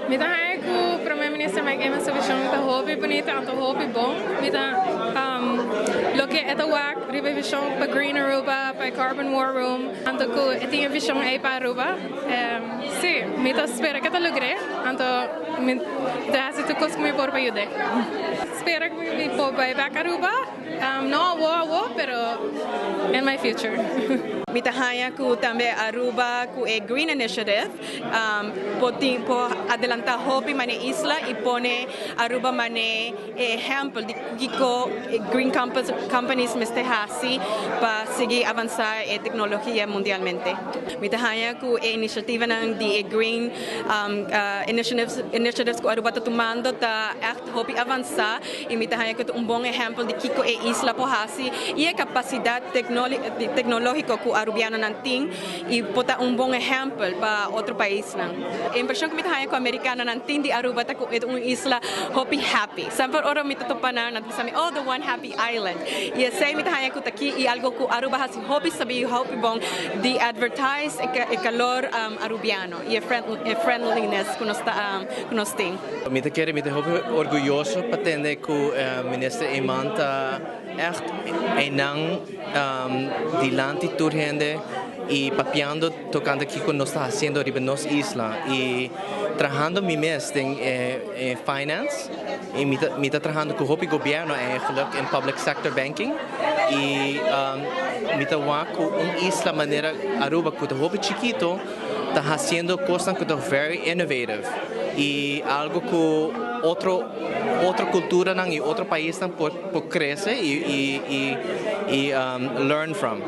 Mi ta haya cu Prome Minister Mike Eman su vision ta hopi bunita, anto hopi bon. Mi ta loke e ta wak riba vision pa Green Aruba, pa Carbon War Room, anto cu e tin vision ey pa Aruba. Si, mi ta spera cu e ta logra, anto mi ta haci tur cos cu mi por pa yuda. Spera cu mi por bay back Aruba, no awo awo, pero in my future. Mi ta haya cu tambe Aruba cu e Green Initiative por adelanta hopi mane isla y pone Aruba mane ehempel di kico green companies mester hasi pa sigui avansa e tecnologia mundialmente. Mi ta haya cu e iniciativa nan di e green initiatives cu Aruba ta tumando ta echt hopi avansa y mi ta haya cu un bon ehempel di kico e isla por hasi y e capacidad tecnologico cu Arubiano nan tin y por ta un bon ehempel pa otro pais nan. E impresion cu mi ta haya cu Americano nan tin di Aruba ta cu un isla hopi happy. Semper ora mi ta topa nan, nan ta bisa mi, "Oh, the one happy island." Y esey mi ta haya cu aki e algo cu Aruba hasi hopi sabi, hopi bon di advertise e calor Arubiano y e friendliness cu nos tin. Mi ta kere, mi ta hopi orguyoso pa tende cu Minister Eman ta echt einan dilanti tur hende y papiando tocante kico nos ta haciendo riba nos isla y trahando mi mes den finance y mi ta trahando cu hopi gobierno eigenlijk in public sector banking y mi ta wak cu un isla manera Aruba, cu ta hopi chikito, ta haciendo cosnan cu ta very innovative y algo cu otro cultura nan y otro pais nan por crece y learn from.